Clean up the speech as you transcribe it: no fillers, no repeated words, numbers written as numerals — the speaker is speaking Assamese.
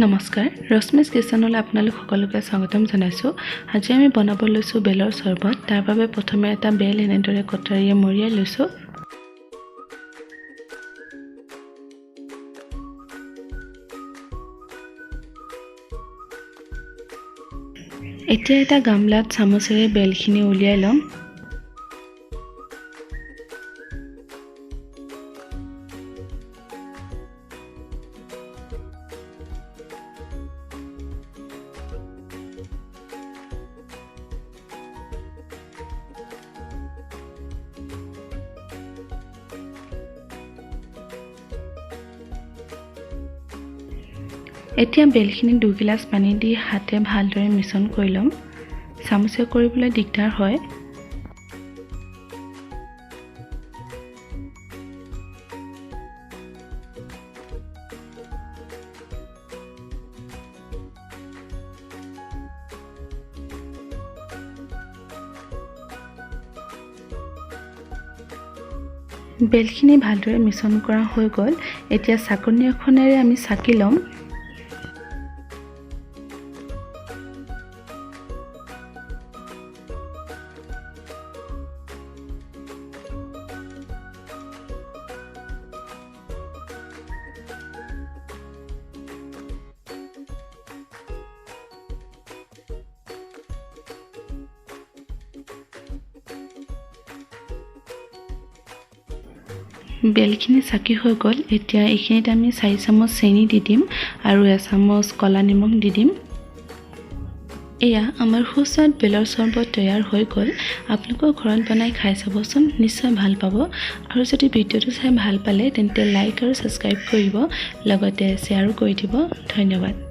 নমস্কাৰ, ৰশ্মিজ কিচেনলৈ আপোনালোক সকলোকে স্বাগতম জনাইছোঁ। আজি আমি বনাব লৈছোঁ বেলৰ চৰ্বত। তাৰ বাবে প্ৰথমে এটা বেল এনেদৰে কটাৰীয়ে মৰিয়াই লৈছোঁ। এতিয়া এটা গামলাত চামুচেৰে বেলখিনি উলিয়াই ল'ম। এতিয়া বেলখিনি 2 গিলাচ পানী দি হাতে ভালদৰে মিশ্ৰণ কৰি ল'ম। চামুচে কৰিবলৈ দিগদাৰ হয়। বেলখিনি ভালদৰে মিশ্ৰণ কৰা হৈ গ'ল। এতিয়া চাকনি এখনেৰে আমি চাকি ল'ম। বেলখিনি চাকি হৈ গ'ল। এতিয়া এইখিনিত আমি 4 চামুচ চেনি দি দিম আৰু এচামুচ ক'লা নিমখ দি দিম। এয়া আমাৰ সুস্বাদ বেলৰ চৰ্বত তৈয়াৰ হৈ গ'ল। আপোনালোকৰ ঘৰত বনাই খাই চাবচোন, নিশ্চয় ভাল পাব। আৰু যদি ভিডিঅ'টো চাই ভাল পালে, তেন্তে লাইক আৰু ছাবস্ক্ৰাইব কৰিব, লগতে শ্বেয়াৰো কৰি দিব। ধন্যবাদ।